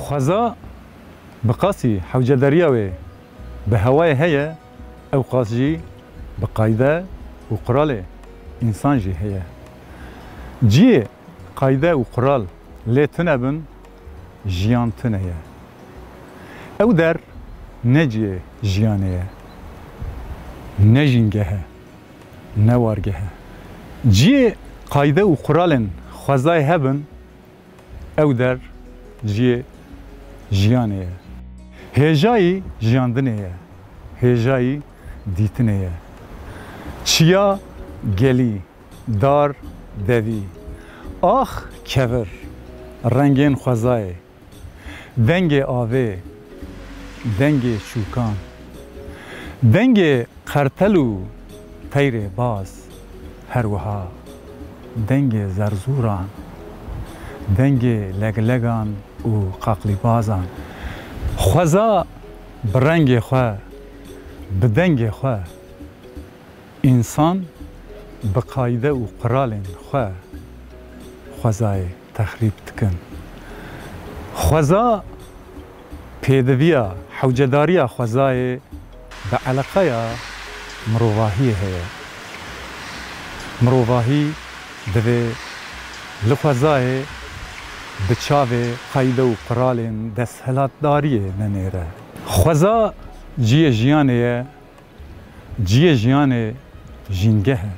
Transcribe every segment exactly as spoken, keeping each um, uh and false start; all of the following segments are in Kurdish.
Xweza bi qasî hewcedariya wê bi hewayê heye, ew qas jî bi qayde û quralê însan jî heye. Cihê qayde û qural lê tune bin, jiyan tune ye. Ew der ne cihê jiyanê ye, ne jîngeh e, ne wargeh e. Cihê qayde û quralên xwezayê hebin, ew der cihê jiyanê ye. Hêjayî jiyandinê ye, hêjayî dîtinê ye. Çiya gelî, dar devî, ax kevir, rengên xwezayê, dengê avê, dengê çûkan, dengê qertel û teyrê baz, her wiha dengê zerzûran, dengê leglegan û qaqlîbazan. Xweza bi rengê xwe, bi dengê xwe, însan bi qayde û quralên xwe xwezayê texrîb dikin. Xweza pêdiviya hewcedariya xwezayê bi eleqeya mirovahiyê heye. Mirovahî divê li xwezayê bi çavê qayde û quralên desthilatdariyê nenêre. Xweza cihê jiyanê ye, cihê jiyanê jîngeh e.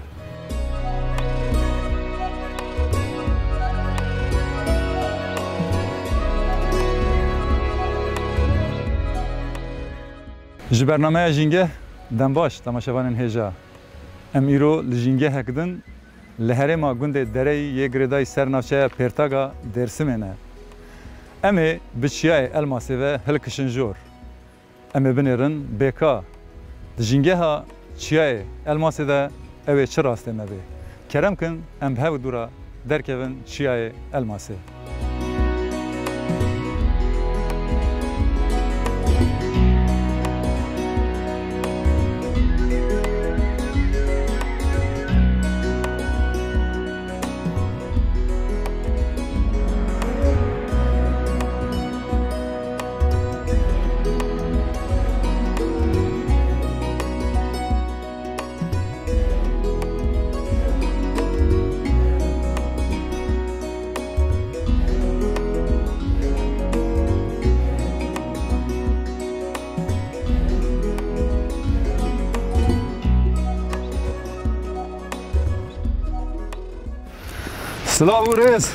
Ji bernameya Jîngeh dem baş, temaşevanên hêja. Em îro li jîngehek din li herêma gundê Dereyî yê girêdayî ser navçeya Pêrtaga Dêrsimê ne. Em ê bi çiyayê Elmasê ve hilkişin jor. Em ê binêrin bêka di jîngeha çiyayê Elmasê de ew ê çi rastê me bê. Kerem kin, em bi hev û dû re derkevin çiyayê Elmasê. Silav û rêz.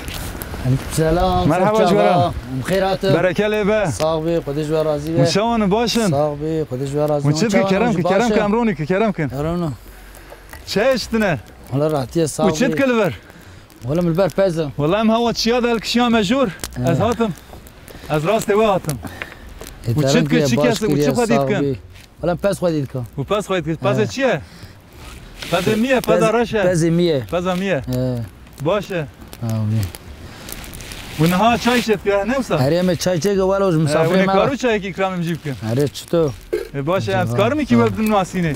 Aleyküm selam. Merhaba, ser çava. Ji we re. Em xêr hatin. Bereke lê be. Sax bî, Xwedê ji we razî be. Û çawan baş in? Sax bî, Xwedê ji we razî be. Û çi dikî, kerem ki, kerem ki, em ronî ki, kerem kin. Erona. Çayê çi tine? Wala rahatî ye, sax bî. Û çi dikî li vir? Wala min li ber pez e. Wala em hewa çiya de hilkişiya me jor. Ez hatim. Ez rastê we hatim. Û çi dikî, çi kes, û çi xwedî dikin? Wala em pez xwedî dikin. Û pez xwedî dikin. Pezê çi ye? Pezê mi ye, peza reş e? Pezê mi ye. Peza mi ye. Baş e. Abi. Û niha çay çêdike, ne wisa? Erê, em ê çay çêke, welo ji misafirê me. Hûn ê karin çayekî îkramê min jî bikin? Erê, çito? E, baş e, em dikarin kî we bidin nasînê?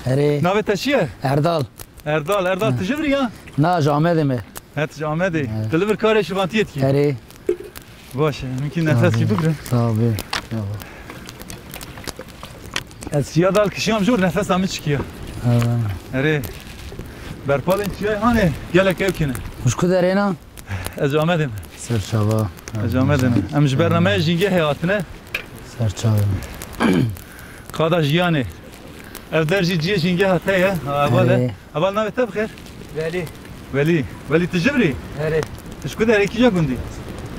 Erê. Navê te çi ye? Erdal. Erdal, Erdal, tu ji vir î ya? Na, ji Amedê me. He, tu ji Amedê. He. Tu li vir karê şivantiyê dikî? Erê. Baş e, min kî nefes jî bigrin. Sağ ol. Sağ ol. Ez çiya de hilkişiyam jor, nefesa min çikiya. He. Erê. Berpalên çiyayê hanê gelek kevkî ne. Ji ku derê ne? Ez ji Amedê me. Ser çava. Ez ji Amedê me. Em ji bernameya Jîngehê hatine. Ser çava. Qada jiyanê. Ev der jî cihê jîngeha te ye. Ha, heval e. Erê. Heval, navê te bi xêr? Welî. Welî. Welî, tu ji vir î? Erê. Tu ji ku derê, kîja gundî?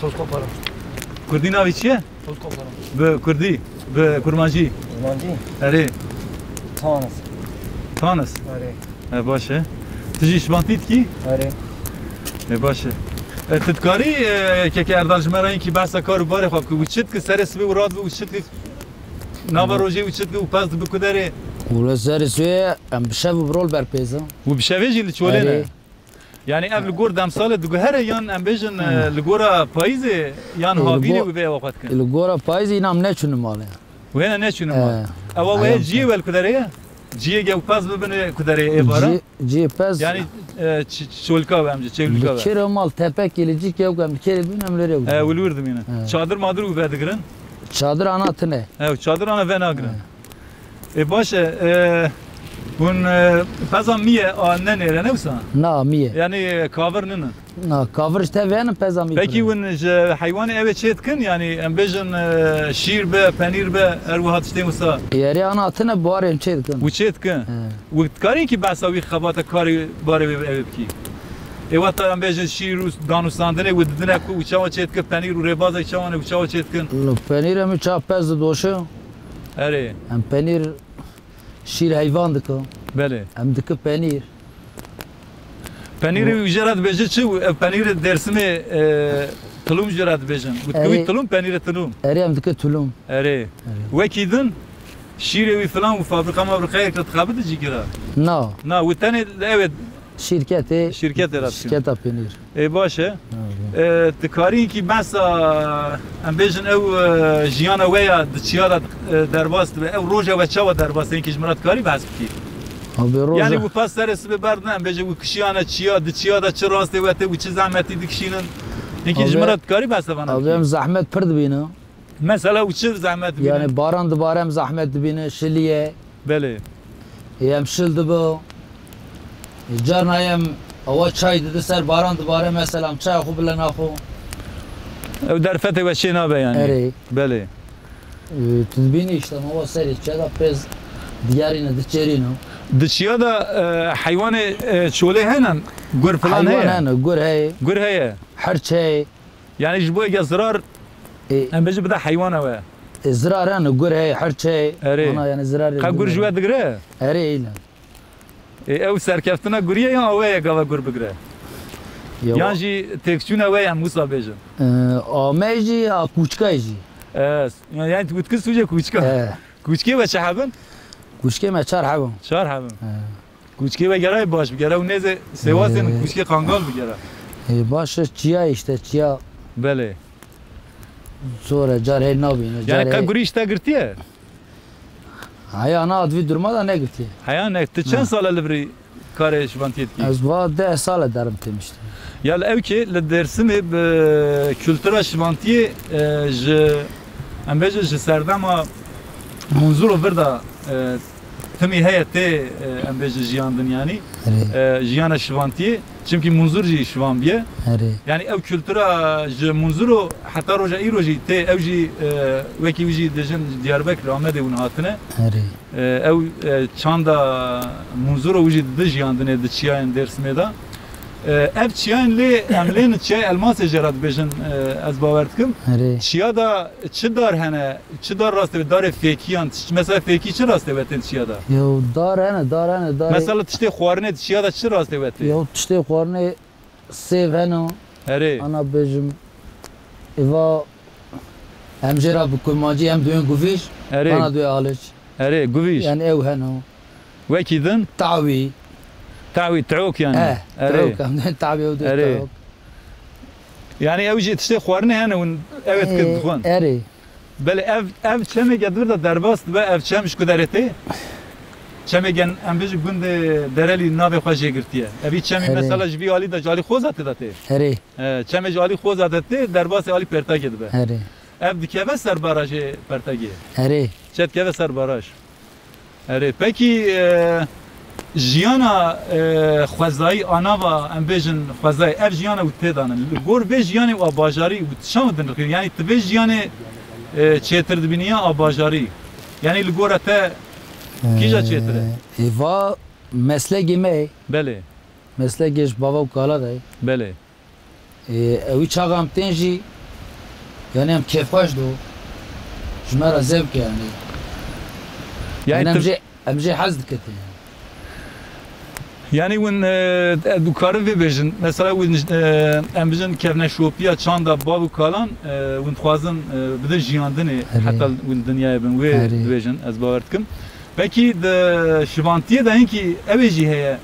Tozkoparan. Kurdî navê çi ye? Tozkoparan. Bi kurdî, bi kurmancî? Kurmancî? Erê. Tanis. Tanis? Erê. E, baş e. Tu jî şivantî dikî? Erê. E, baş e. E, tu dikarî, e, keke Erdal ji me re hinkî behsa kar û barê xwe bikî? Û çi dikî serê sibê û radibe û çi dikî nava rojê û çi dikî û pez dibi ku derê? Wele serê sibê em bi şev û bi rol berpêz in. Û bi şevê jî li çolê ne? Erê. Yani ev li gor demsalê diguhere yan em bêjin, e, li gora payîzê yan havînê û vê ewa xwe dikin? Li gora payîzê îna em neçûne malê. Wê ne neçûne mal. He. Ewa wê ciyê we li ku derê ye? Ciyê gewpez bibine ku derê ê bara? Ciyê, ciyê pez. Yani, e, ç-, çolka be em cî, çewlika be. Li kêrê mal tepekê li cî kewk em li kêrê bibin em li rê. E, wil wir dimînin. He. Çadir madir û vedigirin? Çadir ana tine. E, çadir ana venagirin. He. E, baş e, e, hûn, e, peza miye a ne nêre ne wisa? Na, miye. Yani, e, kavir ninin. Na, kavir ji te venin peza mî. Pekî hûn ji heywanê ew ê çê dikin? Yani, em bêjin, e, şîr be, penîr be, her wiha tiştên wisa. Yerê ana tine buharê em çê dikin. Û çê dikin? He. Û dikarî kî behsa wî xebata karê barê wê ew ê bikî? Ê weta em bêjin şîr û danûstandinê û didine ku û çawa çê dikin, penîr û rêbazek çawa ne û çawa çê dikin? No, penîr em ê çawa pez didoşin. Erê. Em penîr Şîr heyvan dike. Belê. Em dike penîr. Penîrê wî jê re dibêje çi? Ev penîrê Dêrsimê, e, tulum jê re dibêjin. Û dike wî tulum, penîrê tulum. Erê, em dike tulum. Erê. Erê. Wekî din, şîrê wî filan û fabrika mabrikayek re dixebite cî gira? Na. Na, wî tenê li ew ê Şîrketê, şîrketê re dikin. Şîrketa penîr. Ê, baş e. Ê, dikarî kî behsa, em bêjin ew, e, jiyana we ya di çiya de, e, derbas dibe. Ew roja we çawa derbas e? Hinkî ji min re dikarî behs bikî? Abi, roja. Yani wi pas serê sibê berdin, em bêjin wi kişiyane çiya, di çiya de çi rastê we tê, wi çi zehmetî dikişînin? Hinkî ji min re dikarî behsa vana bikî? Abi, em zehmet pir dibînin. Mesela û çi zehmet dibîne? Yani baran dibare em zehmet dibîne, şilî ye. Belê. Ê, em şil dibe. Ê, carna em awa çay dide ser baran dibare, mesela em çaya xwe bile naxwe. Ew derfetê we çê nabe yani. Erê. Belê. Ê, tu dibînî işte, ma wa serê çiya da pez diyarîne, diçêrîne. Di çiya da, e, heywanê, e, çolê hene, gur filan heye? Heywan hene, gur heye. Gur heye. Hirç heye. Yani ji bo eke zirar, Ê. Em bêjin bide heywana we. Ê, zirar hene, gur heye, hirç heye. Erê. Ana, yani zirar. Qe gur ji we digire? Erê, îne. Ê, ew serkeftina gurî ye yan we ye gava gur bigire? Yan jî têkçûna we ye em wisa bêjin? Ê, a me jî, a kûçka jî. Ê, yani tu kûçkî sûcê kûçka. Ê. Kûçkê we çi hebin? Kûçkê me çar hebin. Çar hebin. Ê. Kûçkê we gerayê baş bigere û nêzê sêwasên Ee. Kûçkê qangal bigere. Ee, baş e, çiya işte, çiya. Belê. Zor e, car hê nabîne, Yani car ka hê gurî işte girtiye? Haya na, di vî duruma da negirtiye. Haya ne, tu çend Ha. sal e li virî karê şivantiyê dikî? Ez va deh sal e derim têmiştim. Ya li ew kê li Dêrsimê bi kultura şivantiyê, e, ji, em bêjin ji serdema Munzuro vir de, e, timî heye tê, e, em bêjin jiyandin yanî. Erê. E, jiyana şivantiyê. Çimkî Munzur jî şivan biye. Erê. Yani ew kultura ji Munzuro heta roja îro jî tê, ew jî, e, wekî wî jî dijin ji Diyarbekir, Amedê hûn hatine. Erê. E, ew, e, çanda Munzuro wî jî di jiyandinê di çiyayên Dêrsimê de. E, ev çiyayên lê, em lê ni çiyayê Elmasê jê re dibêjin, e, ez bawer dikim. Erê. Çiya da çi dar hene, çi dar rastê ve, darê fêkiyan, çi, mesela fêkî çi rastê ve tên çiya da? Yo, dar hene, dar hene, darê Mesela tiştê xwarinê di çiya da çi rastê ve tê? Yo, tiştê xwarinê sêv hene. Erê. Ana bêjim, eva em jê re bi kurmancî em duyên guvîj, Erê. Ana duyê aliç. Erê, guvîj. Yani ew hene. Wekî din? Tawî. Tawî, teok yani. Eh, Erê. Teok, em duyên tawî, ew duyê Erê. Teok. Yani ew jî tiştê xwarinê hene hûn ew ê dikin Ee, dixwin? Erê. Belê ev, ev çemê ge di vir de derbas dibe, ev çem ji ku derê tê? Çemê gen em bêjin gundê Derelî navê xwe jê girtiye. Evî çemî Erê. Mesela ji vî alî de, ji alî Xoza tê de tê. Erê. E, çemê ji alî Xoza de tê, derbasê alî Pertagê dibe. Erê. Ev dikeve ser barajê Pertagê. Erê. Çe dikeve ser baraj. Erê, pekî, e, jiyana, e, xwezayî, anava, em bêjin xwezayî, ev jiyana û tê danin. Li gor vê jiyanê û a bajarî û çawa din rixî? Yani, tu vê jiyanê, e, çêtir dibînî ya a bajarî? Yani, li gora te kîja çêtir e? Ee, eva meslekê me ye. Belê. Meslekê ji bava û kala de ye. Belê. Ê, ewî çaxa em tên jî, yani em kêfxweş do. Ji me re zevk e yani. Yani Yani em tu- jê, em jê hez diketin yani. Yani hûn, e, e, dikarin vê bêjin. Mesela hûn, e, em bijin kevneşopiya çanda bav û kalan, e, hûn dixwazin, e, bidin jiyandinê, Erê. Heta hûn dinyayê bin wê Erê. Dibêjin, ez bawer dikim. Pekî di şivantiyê de hinkî ew ê jî heye.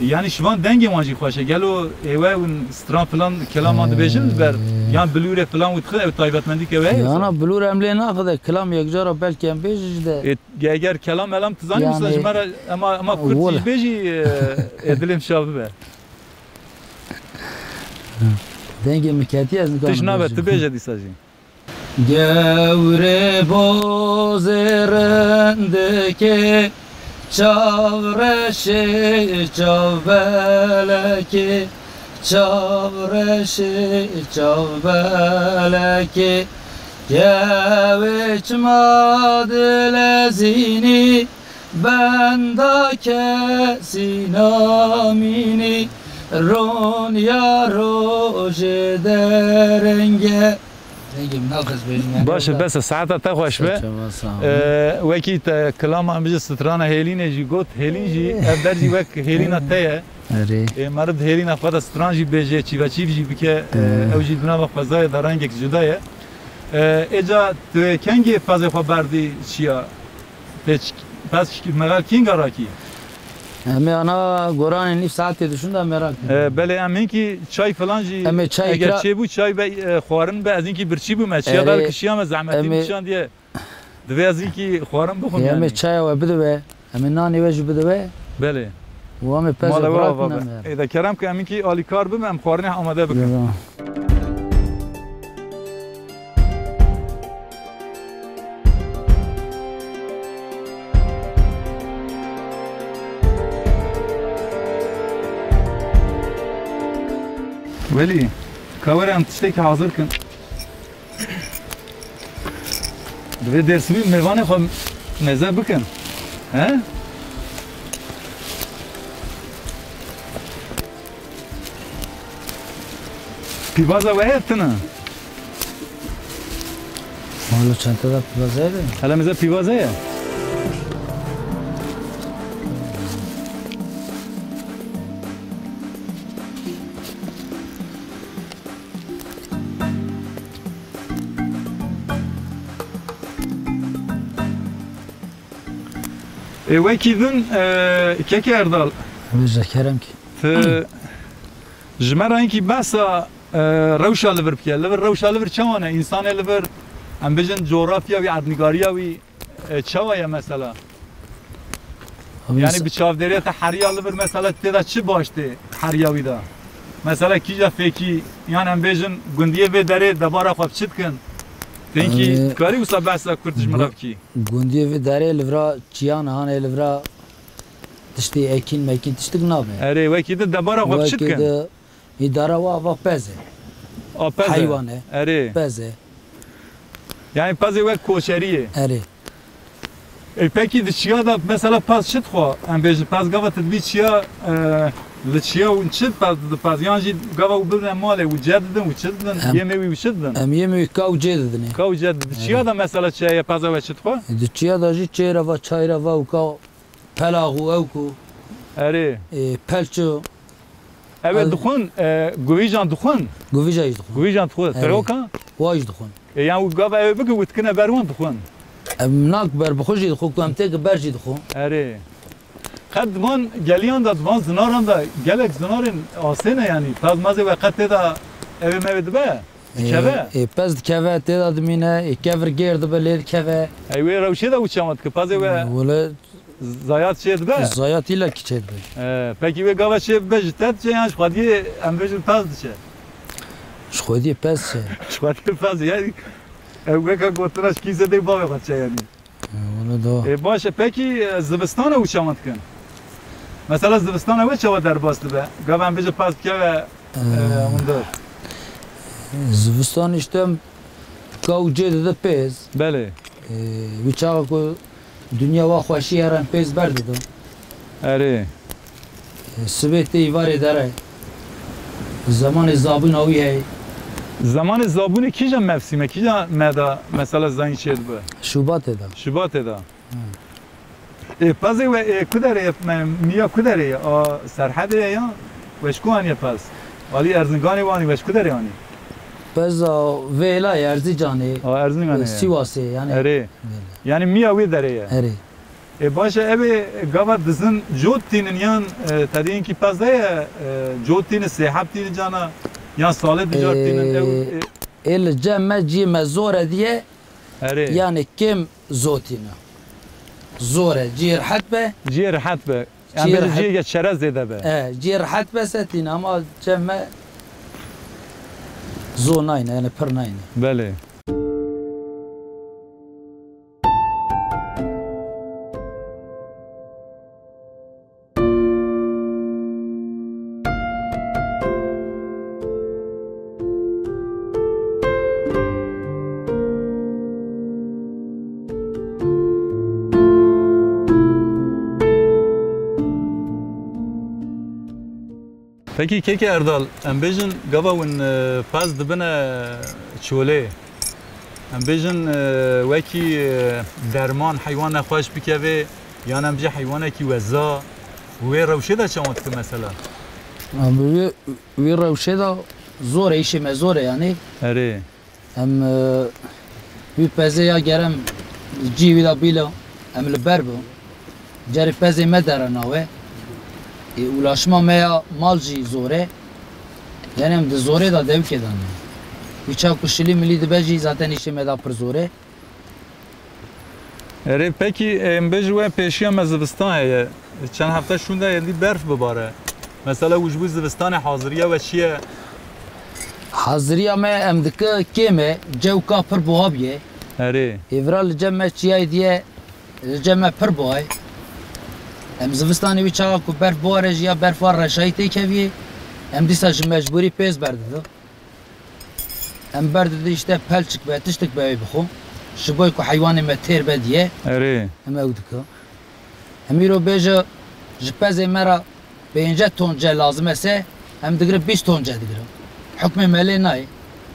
Yani şivan dengê wan jî xweş e. Gelo êwe hûn stran filan kelaman dibêjin li ber? Ee, Yan bilûrê filan û dixin ew taybetmendî ke we heye? Yana bilûr em lê naxide, kilam yekcara belkî em bêjin ji de. Ê, ge-, eger kelam melam tu zanî, mesela ji me re ema, ema kurt jî bêjî, e, ê dilê min şa bibe. Dengê min ketiye, ez nikarim. Tişt nabe, bêjim. Tu bêje dîsa jî. Gewre bozê rindikê, çav reşê, çav belekê, çav reşê, çav belekê. Kewê çima dilezînî, benda kesî namînî, roniya rojê derenge. Dengê min navxwest bêjim, yani. Baş e, bes e, saeta te xweş be. Saçma, sağ ol. Ee, wekî te kilama em bijî strana Hêlînê jî got, Hêlîn jî ev der jî wek Hêlîna te ye. Erê. Ê, meriv di Hêlîna xwe de stran jî bêje, çîveçîv jî bike, e, Ee. ew jî di nava xwezayê de rengek cuda ye. Ee, êca tu kengê pezê xwe berdî çiya? Te ç-, pez ç-, mexel kînga rakî? Em ê ana goranê nîv saetê duşun de merak e. Ee, belê em hinkî çay filan jî Em ê çay eger ikra- çêbû, çay be, e, xwarin be, ez hinkî birçî bûme, çiya Erê, dal kişiya me zehmetî em ê- nişandiye. Divê ez hinkî xwarin bixwim Em ê yani. Çaya we bidibe. Em ê nanê we jî bidibe. Belê. Û em ê pezê Mala we xwe ava rakine be. Ê de kerem ke em hinkî alîkar bim, em xwarinê amade bikin. Yo, yo. Welî, ka were em tiştekî hazir kin. Divê Dêrsimî mêvanê xwe meze bikin. He? Pîvaza we heye tune? Wala çanta da pîvaza heye. Hele meze pîvaza ye. Ê, wekî din, e, kekê Erdal. Wê ji kerem kî. Ti ji me re hinkî behsa, e, rewşa li vir bike. Li vir, rewşa li vir çawa ne? Însanê li vir, em bijin, cografya wî, erdnîgariya wî, e, çawa ye mesela? Abi Yani sa- bi çavdêrê te heriya li vir mesela tê de çi baş tê heriya wî de? Mesela kîja fêkî, yan em bêjin gundiyê vê derê debara xwe bi çi dikin? Tênkî Abi dikarî wisa behsa kurt ji min re bikî? Gundiyê vê derê li vira çiyan hane, li vira tiştê ekîn mekîn tiştik nabe. Erê, wekî di debara xwe bi çi Wekî dikin? di Îdara wa va pez e. A, pez e. Heywan e. Erê. Pez e. Yani pezê wek koçerî ye. Erê. E, pekî di çiya de mesela pez çi dixwe? Em bêjin pez gava tu dibî çiya, e, li çiya û çi pez didi pez? Yan jî gava û bibine malê û ce didin û çi didin? Em, Yemê wî û çi didin? Em yemê wî ka û cê didinê. Ka û ce didi. Erê. Çiya de mesela çi heye peza we çi dixwe? Di çiya de jî çêre va, çayre va û ka Pelax û ew ku, Erê. e, pelço, Ew ê Ew dixwin, e, guvîjan dixwin? Guvîja jî dixwin. Guvîjan dixwin. Erê. Tiroka? Wa jî dixwin. E, yan û gava ew bike û dikine ber wan dixwin. Em nak ber bi xwe jî dixwin, ku em têke ber jî dixwin. Erê. Qet di van geliyan de, di van zinaran de gelek zinarên asê ne yanî. Pez mezê we qet tê de ew ê mewê dibe? Dikeve? E, e, pez dikeve, tê de dimîne, e, kevir gêr dibe, lê dikeve. Ey wê rewşê de û çawan dike, pezê we Wele Zayat çê dibe? Zayat îlla ki çê dibe. E, pekî wê gava çê bibe ji te diçe yan ji xwediyê em bêjin pez diçe? Ji xwediyê pez çe. Ji xwediyê pez yani, ew weke gotina ji kîzê dê bavê xwe diçe yani. E, wele do. E, baş e, pekî, e, zivistana û çawan dikin? Mesela zivistana we çawa derbas dibe? Gava em bêjin pez dikeve, e, hundir. Zivistan işte em ka û cê dide pêz. Belê. E, wî çaxa ku dinya wa xweşî here em pêz berdidin. Erê. E, sibê tê îvarê dere. Zemanê zabûna wî heye. Zemanê zabûnê kîja mevsîme, kîja me de mesela zayîn çêdibe? Şubatê de. Şubatê de. Ê, pezê we, ê, ku derê ye? Me, miya ku derê ye? A Serhedê ye ya? We ji ku aniye pez? Alî Erzinganê we anî, we ji ku derê anî? Peza vê hêla ye, Erzîcanê, A, Erzinganê ye. Sîwasê, yani. Erê. Belê. Yani miya wê derê ye. Erê. Ê, baş e, ew ê gava dizin cot tînin yan, e, te dî hinkî pez heye, e, cot tînin, sêheb tînin cana, yan salê dicar tînin, ew, Ê, e, Ê li cem me ciyê me zor e diye, Erê. Yanî kêm zotîne. Zor e, ciyê rehet be. Ciyê rehet be. Em Ciyê bêjin rehet- ciyê çerez zêde be. E, ciyê rehet be setîne ama cem me zor nayne, yani pir nayne. Belê. Pekî kekê Erdal, em bêjin gava hûn, e, pez dibine çolê. Em bêjin, e, wekî, e, derman heywan nexweş bikeve, yan em bêjin heywanekî weza, wê rewşê de çawan dike mesela? Em bi wê, wê rewşê de zor e, îşê me zor e yanî. Erê. Em, e, wî pezê ya gerem cî wî de bîle, em li ber bi. Carê pezê me dere nawe. Ê, ulaşma me ya mal jî zor e. Yani em di zorê de dewkê de ne. Wî çav ku şilî milî dibe jî zaten îşê me de pir zor e. Erê, pekî, em bêjin we pêşiya me zivistan heye. Çend hefte şûnde êdî berf bibare. Mesela û ji bo zivistanê haziriya we çi ye? Haziriya me em dike kêm e, cewka pir buha bûye. Erê. Êvira li cem me çiyayê diye, li cem me pir buha ye. Em zivistanê wî çaxa ku berf biware jî ya berfa reşayî têkeviyê, em dîsa ji mecbûrî pêz berdidin. Em berdidin îşte pelçik be, tiştik be wê bixwe. Ji bo ku heywanê me têr be diye. Erê. Em ew dikin. Em îro bêje ji pezê me re pêncî ton ce lazim e se, em digire bîst ton ce digire. Hukmê me lê nayê.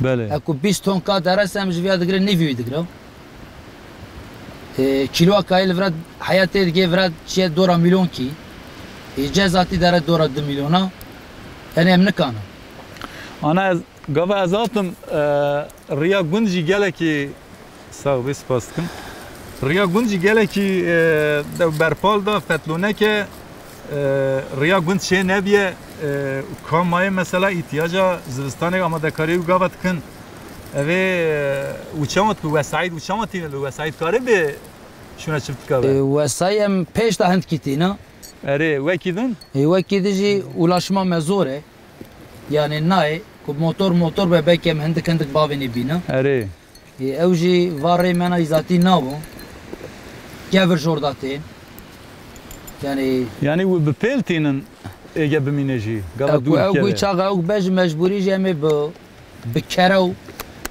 Belê. Eku bîst ton ka dere se, em ji viya digire nîvî wî digire. E, kîloa kayê li vira heya tê digê vira çiye dora mîlyonkî. E, cezatî dere dora du mîlyona. Yani em nikane. Ana ez, gava ez hatim, e, riya gund jî gelekî, sağ ol, spas dikim. Riya gund jî gelekî, e, de berpal da fetloneke, e, riya gund çê nebiye, e, ka mayê mesela îtiyaca zivistanê amadekariyê û gava dikin. Evê, e, û çawa dikin wesayît, û çawa tîne li wesayît kare bê şuna çift dika be? E, wesayî em pêş de hindkî tîne. Erê, wekî din? E, wekî din jî ulaşma me zor e. Yani nayê, ku motor motor be belkî em hindik hindik bavênê bîne. Erê. E, ew jî va rê me na îzatî nabû. Kevir jor da tên. Yani Yani wi bi pêl tînin êge bimîne jî. Gava ew, dûr ew keve. Çaxa ew be ji mecbûrî jî em ê bi, bi kere û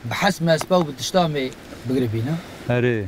bi hes mespe û bi tişta em ê bigiribîne. Erê.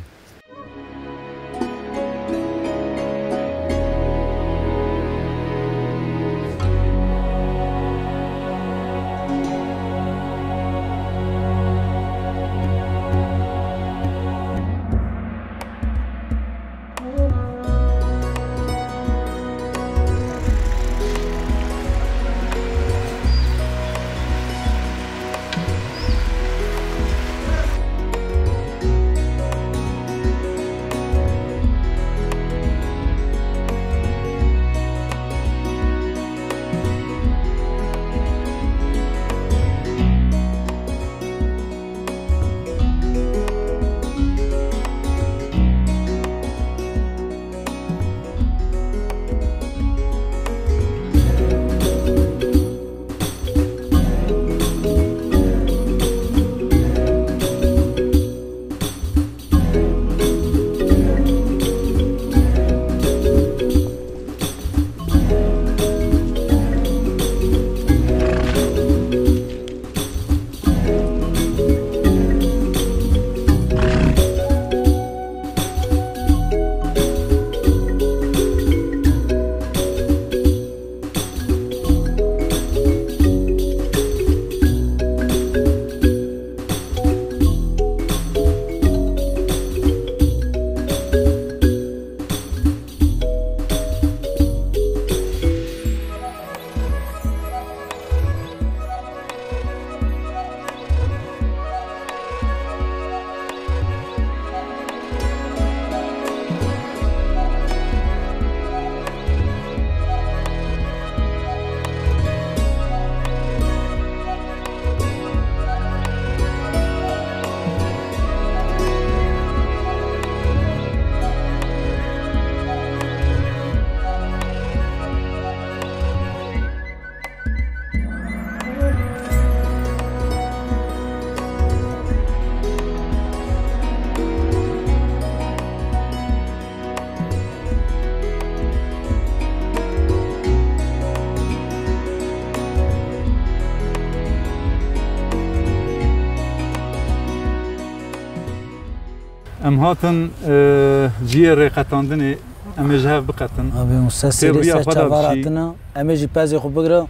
Em hatin, e, cihê rêqetandinê, em ê ji hev biqetin. Abi, Musa Tê serê riya ser xwe de çavar bişî. Hatina, em ê jî pezê xwe bigrin,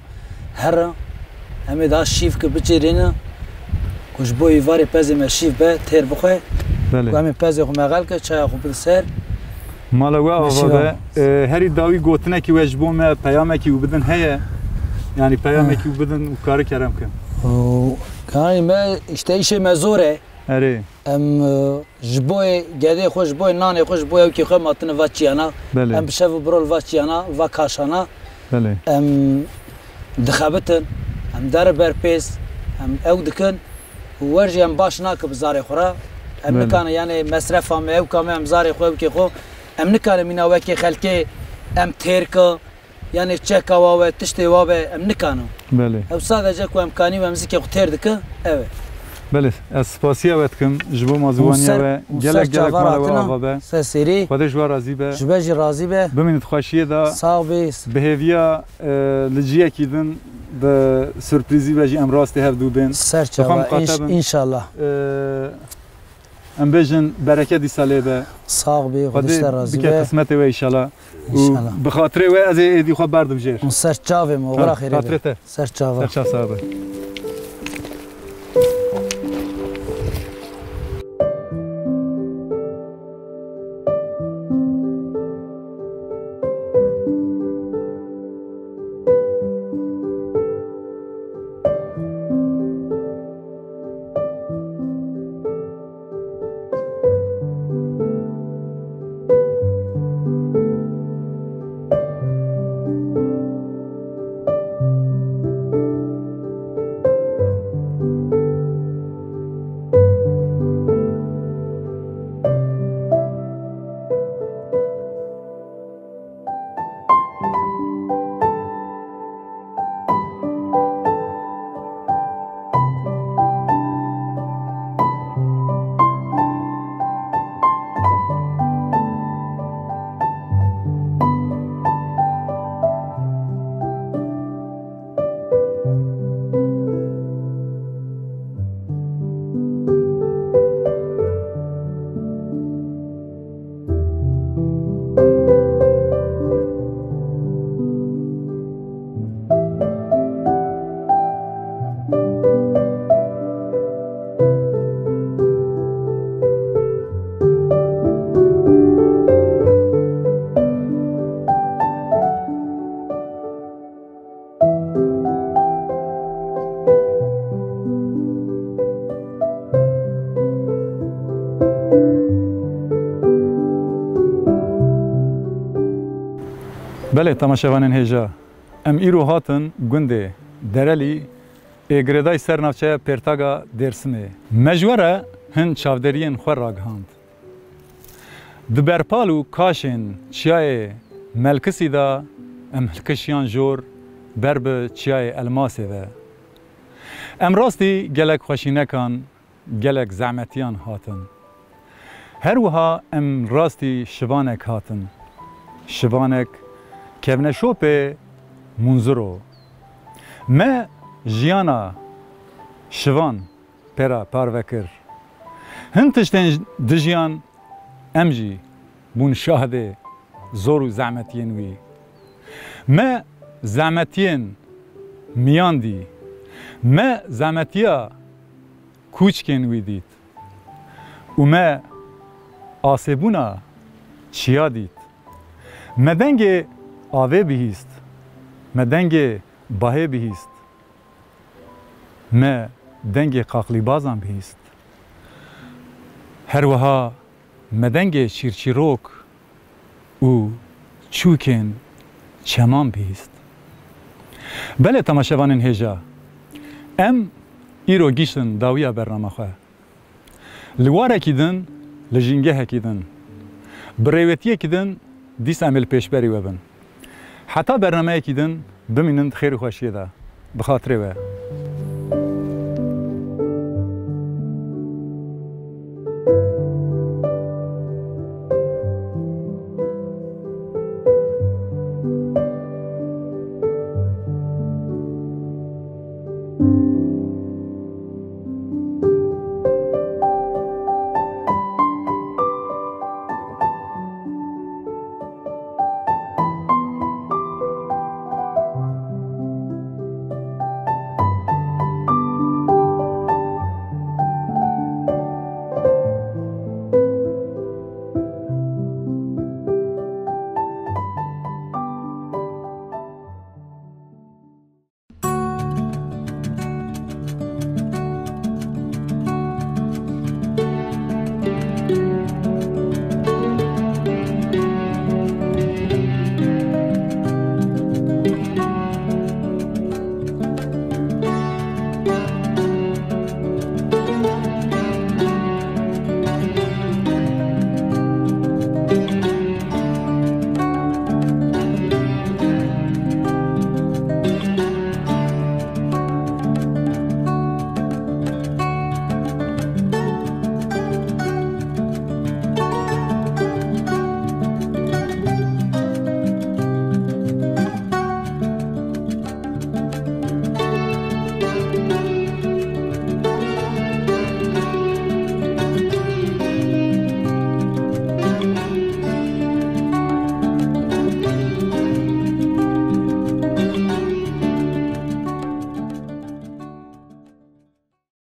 herin, em ê daha şîv ki biçêrînin, ku ji bo êvarê pezê me şîv be, têr bixwe. Belê. Ku em ê pezê xwe meqel ke, çaya xwe bide ser. Mala we ava be. E, herî dawî gotinekî we ji bo me, peyamekî û bidin heye? Yani peyamekî û bidin û kari kerem kin. Û, yani me, işte, îşê me zor e. Erê. Em, e, ji bo yê gedê xwe, ji bo yê nanê xwe, ji bo yê ewkê xwe em hatine va çiyana. Belê. Em bi şev û bi rol va çiyana, va kaşana. Belê. Em dixebitin, em derin ber pêz, em ew dikin û wer jî em baş nakin bi zarê xwe re. Em Belê. Nikarin, yani mesrefa me, ewka me, em zarê xwe, ewkê xwe, em nikarin mîna wekê xelkê em têr kin, yani çeka wa be, tiştê wa be, em nikarin. Belê. Ew sadece ku em kanî û em zikê xwe têr dikin, ew e. Belê, ez spasiya we dikim ji bo mazûwaniya we. Gelek gelek mala we ava be. Ser serî. Xwedê ji we razî be. Ji we jî razî be. Bimînit xweşiyê de. Sax bî. Bi hêviya, e, li ciyekî din di surprîzî ve jî em rastê hev dû bên. Ser çava, înş-, înşallah. E, Em bêjin bereket dîsa lê be. Sax bî, Xwedê bike qismetê we înşallah. Û bi xatirê we ez ê êdî xwe berdim jêr. Ser çavê me, wira xêrê be. Xatirê te. Ser çava. Ser çav sax be. Belê, temaşevanên hêja, em îro hatin gundê Derelî ê girêdayî ser navçeya Pêrtaga Dêrsimê. Me ji we re hin çavderiyên xwe ragihand. Di berpal û kaşên çiyayê Melkisî de em hilkişiyan jor ber bi çiyayê Elmasê ve. Em rastî gelek xweşînekan, gelek zehmetiyan hatin. Her wiha em rastî şivanek hatin. Şivanek kevneşopê Munziro. Me jiyana şivan pê re parve kir. Hin tiştên dijiyan em jî bûn şahidê zor û zehmetiyên wî. Me zehmetiyên miyan dî. Me zehmetiya kûçkên wî dît. Û me asêbûna çiya dît. Me dengê avê bihîst. Me dengê bahê bihîst. Me dengê qaqlîbazan bihîst. Her wiha me dengê çîrçîrok û çûkên çeman bihîst. Belê temaşevanên hêja, em îro gihîştin dawiya bernama xwe. Li warekî din, li jîngehekî din, bi rêwetiyekî din dîsa em ê li pêşberî we bin. Heta bernameyekî din bimînin di xêr û xweşiyê de. Bi xatirê we.